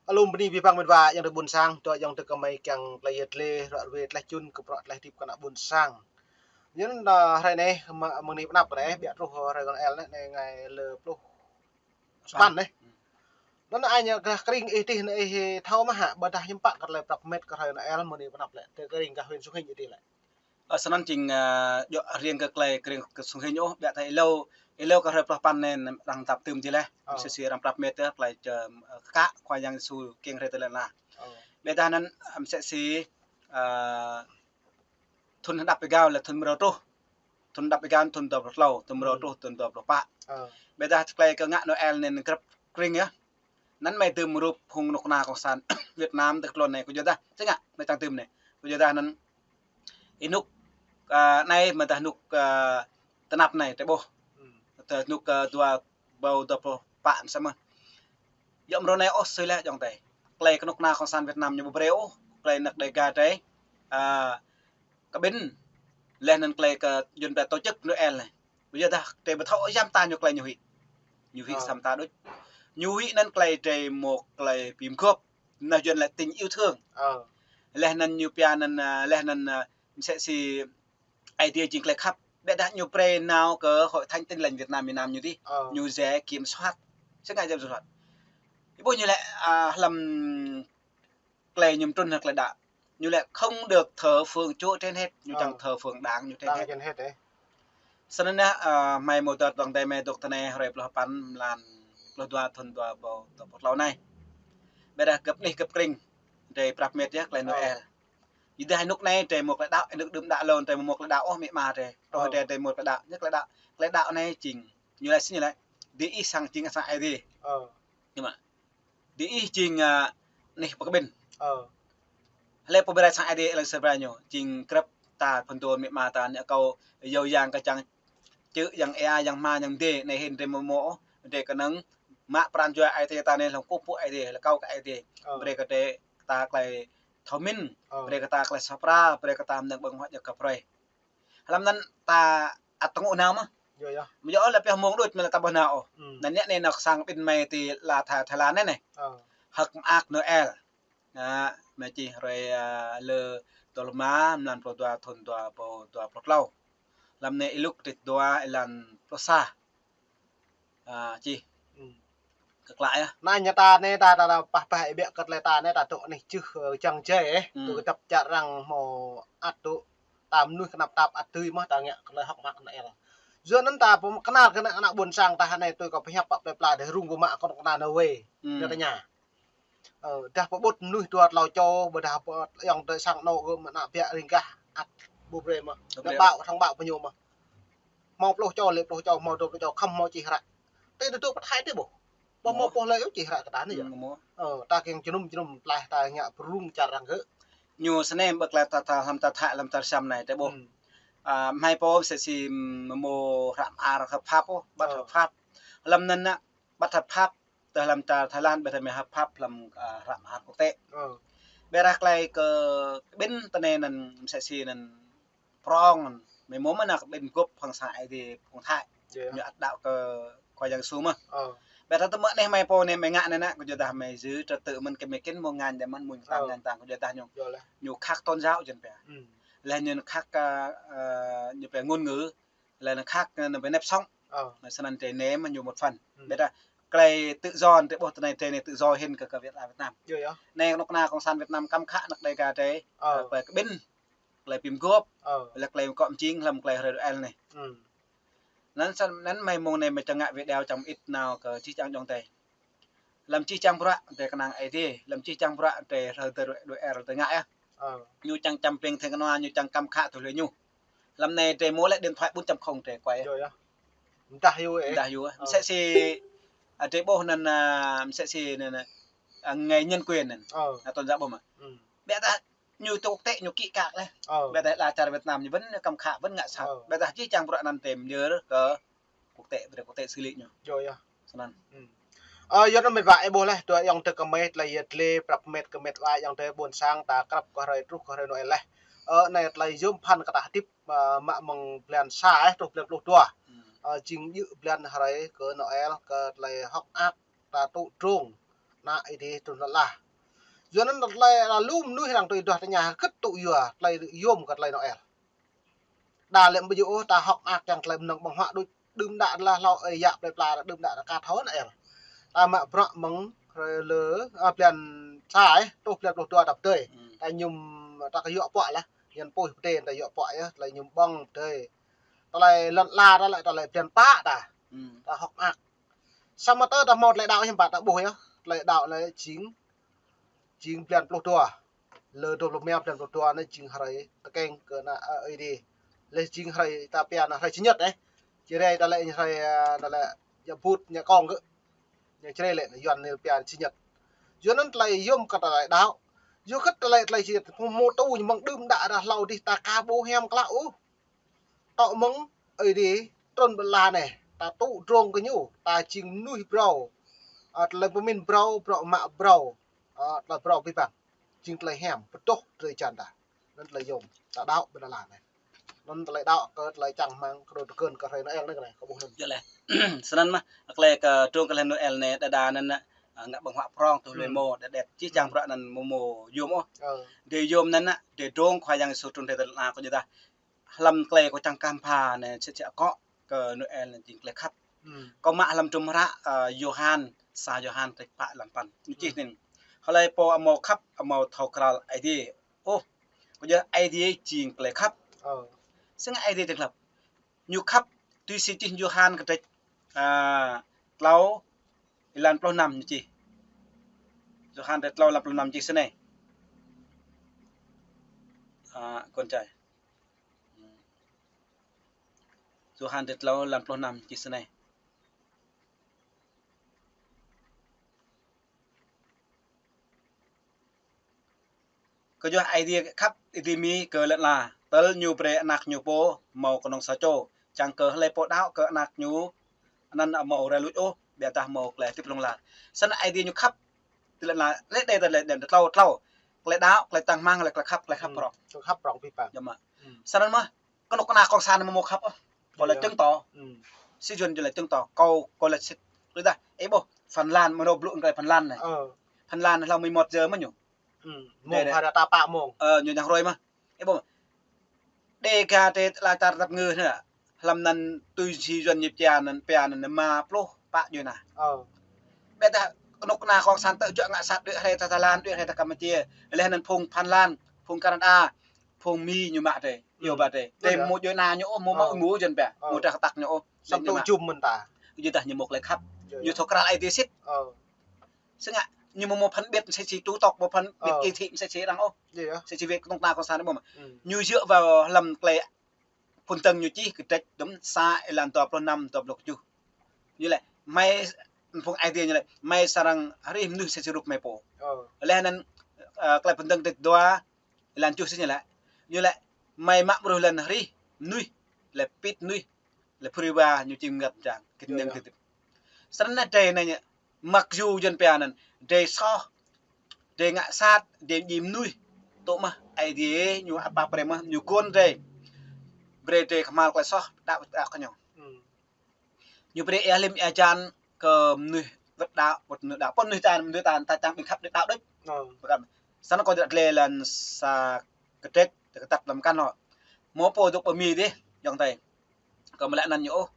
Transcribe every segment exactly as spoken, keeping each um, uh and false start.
Alum bơni abih bang met wa ayŏng adơi ƀuôn sang, dŏ ayŏng adơi kơmơi kiăng tơlơi yet lĕ, ră ruai tơlơi čun kơ prăk tơlơi hơdip kơ ană ƀuôn sang. Yua anŭn, ơ, hrơi anai, mă-, mơ̆ng anai pơanăp kơ anai, ƀiă truh, ơ, hrơi Noel anai, anai ngai lơ pluh sapăn anai. Anŭn ai ñu gah kring ih tih anai ih thâo mơ̆ hă, ƀôdah hiư̆m pă kơ tơlơi prăp met kơ hrơi Noel mơ̆ng anai pơanăp lĕ, tơ kring gah huyện Sông Hinh ih tih lĕ. Ơ, snăn jing, ơ, djŏ riêng kơ tơlơi kring kơ Sông Hinh ôh, ƀiă tơdah êlâo, êlâo kơ hrơi pluh sapăn anai arăng tap tưm jih leh. Ơ. Msĕ si arăng prăp met tơlơi, ơ, kơ Khua Yang Yêsu kiăng rai tơlơi anai. Ơ. Ƀiă tơdah anŭn, msĕ si, ơ, thŭn hơđăp êgao lĕ thŭn mrâo truh. Thŭn hơđăp êgao thŭn dua pluh tlâo, thŭn mrâo truh thŭn dua pluh pă. Ơ. Ƀiă tơdah tơlơi kơ ngă Noel anai grăp kring yơh. Anŭn mơ̆ tơm rup phung kơnuk kơna cộng sản Việt Nam tơ tơlơi anai kơ yua dah. Sĭt ngă, anai čang tơm anai. Kơ yua dah anŭn ih nuk, ơ, anai mơ̆ dah nuk, ơ, tơnap anai tơ ƀuh. Tơ nuk, ơ, dua ƀâo dua pluh pă samơ̆. Yua mrâo anai ôh sui leh ayŏng adơi. Tơlơi kơnuk kơna cộng sản Việt Nam ñu ƀu brơi ôh, tơlơi anăk Đêga drei, ơ, kơ ƀĭn, leh anŭn tơlơi kơ Yuăn pia tổ chức Noel anai. Ƀu yua dah drei ƀu thâo yăm ta ñu tơlơi ñu huĭ. Ñu huĭ sam ta đôč. Ñu huĭ anŭn tơlơi drei mơ̆ tơlơi pim gŏp. Anŭn Yuăn lĕ tình yêu thương. Leh anŭn ñu pia anŭn, ơ, leh anŭn, ơ, msĕ si Aê Diê jing tơlơi khăp. Ƀiă dah ñu brơi nao kơ Hội Thánh Tin Lành Việt Nam miền Nam ñu dih. Ñu dễ kiểm soát. Sĭt ngă dễ kiểm soát. Ih ƀuh ñu lĕ, ơ, hlăm tơlơi ñu mtrŭn hăng tơlơi đaŏ. Ñu lĕ không được thờ phượng Chúa trên hết, ñu čang thờ phượng đảng ñu trên hết. Snăn yơh, ơ, hmei mơ̆ dŏ dŏ tơdơi hmei dŏ tơ anai hrơi pluh sapăn mlan pluh dua thŭn dua ƀâo dua pluh tlâo anai. Ƀiă dah găp anih găp kring, drei prăp met yơh tơlơi Noel. Yua dah anŭk anai drei mơ̆ tơlơi đaŏ, anŭk đưm đă lŏn drei mơ̆ tơlơi đaŏ ôh, amĭ ama drei. Truh drei, drei mơ̆ tơlơi đaŏ, ñu tơlơi đaŏ, tơlơi đaŏ anai jing. Ñu lĕ sĭt ñu lĕ, diih sang jing sang Aê Diê. Ñu mă. Diih jing, ơ, anih pơkơƀĭn. Hlơi pô brơi sang Aê Diê lăng sơbrơi ñu, jing grăp ta phŭn dô amĭ ama ta ñu kâo yâo yang kơ čang čư̆ yang êa yang hma yang mdê, anai hĭn drei mơ̆ mơ̆ ôh, drei kơnơ̆ng mă pran jua Aê Diê ta anai hlăm kơkuh pơpŭ Aê Diê, lĕ kâo kơ Aê Diê. Brơi kơ drei ta tơlơi thâo mĭn, brơi kơ ta tơlơi sa pra, brơi kơ ta mơnơ̆ng ƀơ̆ng huă jăk kơ brơi. Hlăm anŭn ta ăt tơngŭ nao mơ̆. Yơh, yơh. Mơ̆ yơh lĕ pioh mơ̆ng đôč mơ̆ lĕ ta ƀuh nao ôh. Anŭn anai anŭn kơsang ƀĭn hmei ti la Thái, Thái Lan anai anai. Hơ̆k mơak Noel. Anŭn, mơ̆ čih hrơi, ơ, lơ dua pluh rơma, mlan pluh dua thŭn dua ƀâo dua pluh tlâo. Hlăm anai ih lŭk tit dua, êlan pluh sa. Ơ, čih. Kơklă yơh. Anai ñu ta anai ta, ta, ta pah pah ih ƀiă kơ tơlơi ta anai ta dŏ anih čưh, ơ, čang jai, ơ. Tui kơ dăp čar arăng hmâo ăt dŏ. Ta mơnuih kơnăp tap ăt dưi mơ̆ ta ngă kơ tơlơi hơ̆k mơak anai. Yua anŭn ta pơkơnăl kơ ană, ană ƀuôn sang ta anai tui kơ pơhiăp pă plơi pla dêh rŭng kơ mă kơ anŭn kơ anai wai. Ñu ta ña. Ơ, dah pơƀut mơnuih dua tlâo čô, ƀôdah pơ-, ayŏng adơi sang anŏ gơ̆ mơ̆ ană ƀiă ring gah, ăt ƀu brơi mơ̆. Ƀu brơi. Ană ƀâo, thŏng ƀâo pơñu mơ̆. Hmâo pluh čô, lĕ pluh čô, hmâo dua pluh čô, khŏm hmâo čih hră. Tơ tơdŏ pơthai tơ ƀuh. Ƀu hmâo pô hlơi ôh čih hră kơ ta anai yơh. Ơ, ta kiăng jơnum jơnum tlaih ta ngă pơrŭng čar arăng gơ̆. Ñu snei ƀơi tơlơi ta, ta, hlăm ta Thái, hlăm ta Siam anai tơ ƀuh. Ơ, hmei pô msĕ si mơ̆ mơ̆ hră mơar hợp pháp ôh, bất hợp pháp. Hlăm anŭn ană, bất hợp pháp, tơ hlăm ta Thái Lan, ƀiă dah mơ̆ hợp pháp hlăm, ơ, hră mơar quốc tế. Ƀiă dah tơlơi kơ ƀĭn tơ anai anŭn msĕ si anŭn prŏng, mơ̆ mơ̆ anăk ƀĭn gŏp hăng sang Aê Diê phung Thái. Ñu ăt đaŏ kơ Khua Yang Yêsu mơ̆. Ƀiă dah tơmơ̆ anai hmei pô anai hmei ngă anai ană, kơ yua dah hmei giữ trật tự mơ̆n kơ hmei kĭn mơ̆ ngăn dah mơ̆n mơ̆ng sang ngăn tang, kơ yua dah ñu, ñu khăk tôn giáo Yuăn pia. Lĕ ñu khăk, ơ, ơ, ñu pia ngôn ngữ, lĕ ñu khăk, ơ, ñu pia nếp sống. Snăn drei nêm ñu một phần. Ƀiă dah tơlơi tự do, drei ƀuh tơ anai drei anai tự do hĭn kơ, kơ Việt, Việt Nam. Anai kơnuk kơna cộng sản Việt Nam kăm khă anăk Đêga drei, ơ, tơlơi kơ ƀĭn. Tơlơi pim gŏp, lĕ tơlơi kơ mơčing hlăm tơlơi hrơi Noel anai. Anŭn snăn, anŭn hmei mơ̆ng anai hmei čang ngă video čang mơit nao kơ jih jang ayŏng adơi. Hlăm jih jang bruă drei kơnang Aê Diê, hlăm jih jang bruă drei hrơi tơ Noel tơ ngă yơh. Ñu čang čăm ping theng kơnua, ñu čang kăm khă tui hlue ñu. Hlăm anai drei mơ̆ lĕ điện thoại bốn chấm không drei kuai yơh. Mdah yua ơ. Mdah yua. Msĕ si, ơ, drei ƀuh anŭn, ơ, msĕ si anŭn, ơ, ngày nhân quyền anŭn. Anŭn tôn giáo ƀuh mơ̆. Ƀiă dah ñu tơ quốc tế ñu kĭ kăk leh. Ƀiă dah la čar Việt Nam ñu wơ̆n kăm khă wơ̆n ngă sat. Ƀiă dah jih jang bruă anŭn tơm yơr kơ quốc tế, ƀiă quốc tế xử lý ñu. Snăn. Ơ, yua anŭn met wa ih ƀuh leh, dua ayŏng adơi kơmơi tơlơi yet lĕ, prăp met kơ met wa ayŏng adơi ƀuôn sang ta krăp kơ hrơi truh kơ hrơi Noel leh. Ơ, anai tơlơi yôm phăn kơ ta hơdip, ơ, mă mơ̆ng blan sa, ơ, truh blan pluh dua. Ơ, jing djơ̆ blan hrơi kơ Noel, kơ tơlơi hơ̆k mơak ta tŭ drông. ană Ơi Adai trŭn lŏn ala. Yua anŭn tơlơi lu mơnuih arăng tui duah tơña hơget tŭ yua tơlơi yôm kơ tơlơi Noel. Đa lĕ ƀu djơ̆ ôh, ta hơ̆k mơak kiăng tơlơi mơnơ̆ng ƀơ̆ng huă đôč, đưm đă lah hlâo ơi yă plơi pla đưm đă rơka thâo Noel. Ta mă bruă mơ̆ng hrơi lơ, a, blan sa, ơ, truh blan pluh dua ta pơdơi. Hmm. Ta mơñum, ta kơ yua pơ̆k lah. Yuan puih pơdơi ta yua pơ̆k yơh, tơlơi mơñum ƀơ̆ng pơdơi. Tơlơi lŏn ala ta lĕ, tơlơi blan pă ta. Hmm. Ta hơ̆k mơak. Samơ̆ tơ ta hmâo tơlơi đaŏ hiư̆m pă ta ƀuh yơh. Tơlơi đaŏ lĕ jing, jing blan pluh dua. Lơ dua pluh rơma blan pluh dua anai jing hrơi tơkeng kơ ană, ơ, Ơi Adai. Lĕ jing hrơi ta pia anŭn hrơi Chủ nhật anai. Jrai ta lĕ hrơi, a, ta lĕ ñu Bụt, ñu Kông gơ̆. Ñu Jrai lĕ Yuan anai pia Chủ nhật. Yua anŭn tơlơi yôm kơ tơlơi đaŏ. Yua hơget tơlơi, tơlơi Chủ nhật hmâo tŭ ñu mơ̆ng đưm đă lah hlâo dih ta aka ƀu hiam klă ôh. Tŏ mơ̆ng Ơi Adai trŭn lŏn ala anai, ta tŭ drông kơ ñu, ta jing mơnuih phrâo. A, tơlơi pơmĭn phrâo, bruă mă phrâo. A, tơlơi phrâo abih bang. Jing tơlơi hiam, pơtŭh drơi jăn ta. Anŭn tơlơi yôm, ta đaŏ ƀơi lŏn ala anai. Anŭn tơlơi đaŏ kơ tơlơi čang rơmang, kơ tơlơi tơgŭn kơ hrơi Noel anai kơ anai, kơ ƀuh anŭn. Yơh lĕ. Snăn mơ̆, tơlơi kơ drông kơ lĕ Noel anai, đơđa anŭn, a, ngă ƀơ̆ng huă prŏng tŭ hlơi mơ̆, đĕt đĕt, či čang bruă anŭn mơ̆ mơ̆ yôm ôh. Ơ. Dêh yôm anŭn, a, dêh drông Khua Yang Yêsu trŭn hrơi tơlơi anai kơ ñu dah. Hlăm tơlơi kâo čang kăm pha anai, sĭt sĭt akŏ kơ Noel anai jing tơlơi khăp. Hmm. Kâo mă hlăm hrŏm hră, ơ, Yôhan, sa Yôhan kơdrêč pă lăm păn. Ñu čih anŭn. Hlơi pô amâo khăp, amâo thâo krăn Ơi Adai. Ôh, kơ yua Ơi Adai jing tơlơi khăp. Ơ. Sĭt Ơi Adai jing khăp. Ñu khăp, tui si čih Yôhan kơdrêč, a, tlâo, êlan pluh năm ñu čih. Yôhan kơdrêč tlâo êlan pluh năm čih snei. A, kơ anai. Yôhan kơdrêč tlâo êlan pluh năm čih snei. Kơ yua Ơi Adai khăp Ơi Adai mơ̆ kơ lŏn ala, tơl ñu brơi anak ñu pô hmâo kơnơ̆ng sa čô, čang kơ hlơi pô đaŏ kơ anak ñu anăn amâo rai luč ôh, ƀiădah hmâo tơlơi hơdip hlŏng lar. Snăn Ơi Adai ñu khăp tơlơi lŏn ala, lĕ đei tơlơi đen tlâo tlâo. Tơlơi đaŏ, tơlơi čang rơmang, tơlơi khăp, tơlơi khăp prŏng. Tơlơi khăp prŏng abih bang. Yơh mơ̆. Hmm. Snăn mơ̆, kơnuk kơna cộng sản mơ̆ mâo khăp ôh. Kâo lĕ chứng tỏ. Hmm. Sĭt Yuan lĕ chứng tỏ. Kâo, kâo lĕ sĭt. Kâo dah, ơ ƀuh, Phần Lan, mơ̆ nao blŭ kơ Phần Lan anai. Ơ. Phần Lan hlâo mười một giờ mơ̆ ñu. Hmm. Mông đe, đe. Hai đa ta pă mông. Ơ, ñu čang hrơi mơ̆. Ơ ƀuh. Đe ka tê la tar tăp ngư anai. Hlăm anăn tui si Yuan ñu pia anăn, pia anăn rơma pluh pă djuai ana. Ơ. Ƀiădah kơnuk kơna cộng sản tơ juă ngă sat đuaĭ hrơi ta Thái Lan, đuaĭ hrơi ta Campuchia. Leh anăn phung Phần Lan, phung Canada, phung Mi ñu mă tê, ñu ba tê. Tê mơ̆ djuai ana ñu ôh, mơ̆ mă ngŭ jăn pia, mơ̆ trah kơtăk ñu ôh. Samơ̆ tŭ jum mơ̆n ta. Yua dah ñu mâo tơlơi khăp. Ñu thâo krăn Ơi Adai sĭt. Sĭt ngă, ñu mơ̆ mâo phân biệt msĕ si tu tŏk, mâo phân biệt ý thức msĕ si arăng ôh. Msĕ si wĕt kơnuk kơna cộng sản mơ̆. Ñu djơ̆ wơ̆t hlăm tơlơi phŭn dơ̆ng ñu čih kơdrêč dŭm sa êlan dua pluh năm, dua pluh kjuh. Ñu laĭ, mơi, phung Ơi Adai ñu laĭ, mơi srăng hrih mơnuih msĕ si rup mơi pô. Leh anăn, ơ, tơlơi phŭn dơ̆ng kơdrêč dua êlan kjuh sĭt ñu laĭ. Ñu laĭ, mơi mă bruă lŏn hrih mơnuih, lĕ pĭt mơnuih, lĕ phŭn rơwa ñu či mơngăt mơyang, kơ ñu neng tơtĭp. Snăn anai drei anai ñu, mơ̆ng yua jăn pia anăn, drei soh, drei ngă sat, drei djai mơnuih. Tŭ mơ̆, Ơi Adai ñu apa brei mơ̆, ñu gŏn drei. Brei drei kơhma̱l tơlơi soh, đaŏ, đaŏ kơ ñu. Hmm. Ñu brei ia lĭm ia jan kơ mơnuih wơ̆t đaŏ, wơ̆t mơnuih đaŏ. Pô mơnuih ta, mơnuih ta, ta čang ƀing khăp đaŏ đôč. Ơ. Snăn kâo dŏ dleh lŏn sa kơdrêč, kơtăt lăm kăn lŏ. Mâo pô dŏ pơ Mi dih, ayŏng adei. Kâo mă laĭ anăn ñu ôh.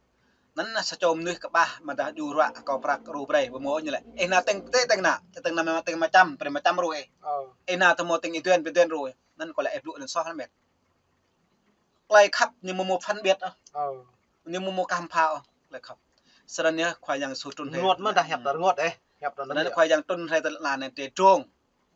Anăn sa čô mơnuih kơƀah mơdah djru ruă kơ prăk ru brei, ƀu mâo ñu laĭ. Ih nao tĭng, tĭng, tĭng nao. Tĭng nao mă, tĭng mă čăm, brei mă čăm ru ih. Ơ. Ih nao tơ mâo tĭng ih duên, ih duên ru ih. Anăn kâo laĭ ih blŭ anăn soh lăm met. Tơlơi khăp ñu mơ̆ mâo phân biệt ôh. Ơ. Ñu mơ̆ mâo kăm pha ôh, tơlơi khăp. Snăn yơh Khua Yang Yêsu trŭn hrơi. Rơngot mơ̆ dah hiăp ta rơngot ê, hiăp ta rơngot. Snăn Khua Yang trŭn hrơi tơlơi anăn drei drông.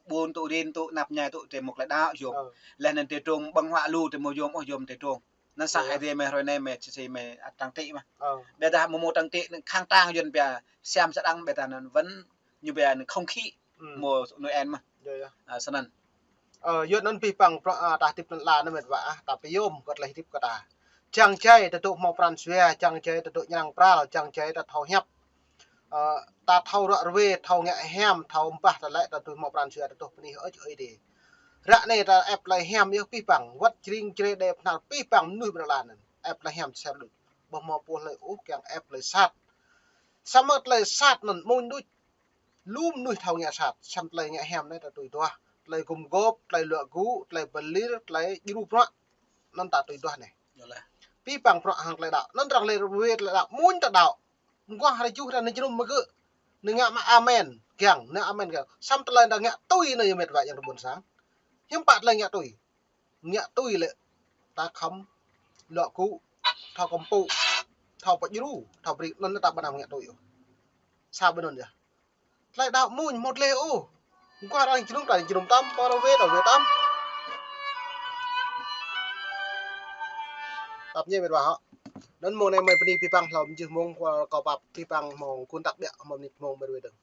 Ƀun tŭ rin tŭ anăp mơñai tŭ drei mâo tơlơi đaŏ yôm. Ơ. Leh anăn drei drông ƀơ̆ng huă lu drei mâo yôm ôh, yôm drei drông. Anăn sa Ơi Adai mơi hrơi anai mơi sĭt sĭt mơi ăt trang trí mơ̆. Ơ. Ƀiădah mâo mâo trang trí anăn khăng trang Yuan pia siam sơdang ƀiădah anăn wơ̆t ñu pia anăn không khí. Hmm. Mâo Noel mơ̆. Yơh, yơh. A, snăn. Ơ, yua anăn abih bang bruă, a, ta hơdip lŏn ala anai met wa ah, ta pơyôm kơ tơlơi hơdip kơ ta. Čang jai ta dŏ hmâo pran jua, čang jai ta dŏ ñrăng pral, čang jai ta thâo hiăp. Ơ, ta thâo ră ruai, thâo ngă hiam, thâo mbah ta lĕ ta dưi hmâo pran jua ta dŏ bơni hơơč Ơi Adai. Ră anai ta ĕp tơlơi hiam yơh abih bang, wơ̆t Jrai Jrai Đê Bơhnar abih bang mơnuih ƀơi lŏn ala anăn. Ĕp tơlơi hiam sel đuč. Ƀu hmâo pô hlơi ôh kiăng ĕp tơlơi sat. Samơ̆ tơlơi sat anăn mơ̆ng đuč. Lu mơnuih thâo ngă sat, samơ̆ tơlơi ngă hiam anai ta tui duah. Tơlơi gum gôp, tơlơi luă gŭ, tơlơi pơlir, tơlơi djru bruă. Anŭn ta tui duah anai. Pơpăng bruă hăng tơlơi đaŏ. Anŭn arăng lĕ rơwe tơlơi đaŏ. Mơ̆n ta đaŏ. Mơguah hrơi juh ta nao jơnum mơgơ̆. Nao ngă mă amen. Giăng, nao amen giăng. Samơ̆ tơlơi ta ngă tui anai yơh met wa ayŏng adơi ƀôn sang. Hiư̆m pă tơlơi ngă tui. Ngă tui lĕ ta khŏm luă gŭ, thâo kơmpŭ, thâo pơdjru, thâo brơi, anŭn ta ƀu anăm ngă tui ôh. Sa ƀơi anŭn yơh. Tơlơi đaŏ mơ̆n mơ̆t lĕ ôh. Mơguah arăng jơnum ta jơnum tăm, pô rơwe ta rơwe tăm. Tap ñe met wa hŏ. Anŭn mông anai mơi bơni pơpăng hlâo mơjih mông kơ pap pơpăng mông kŭn tak biă mông nit mông met wa dơ̆ng.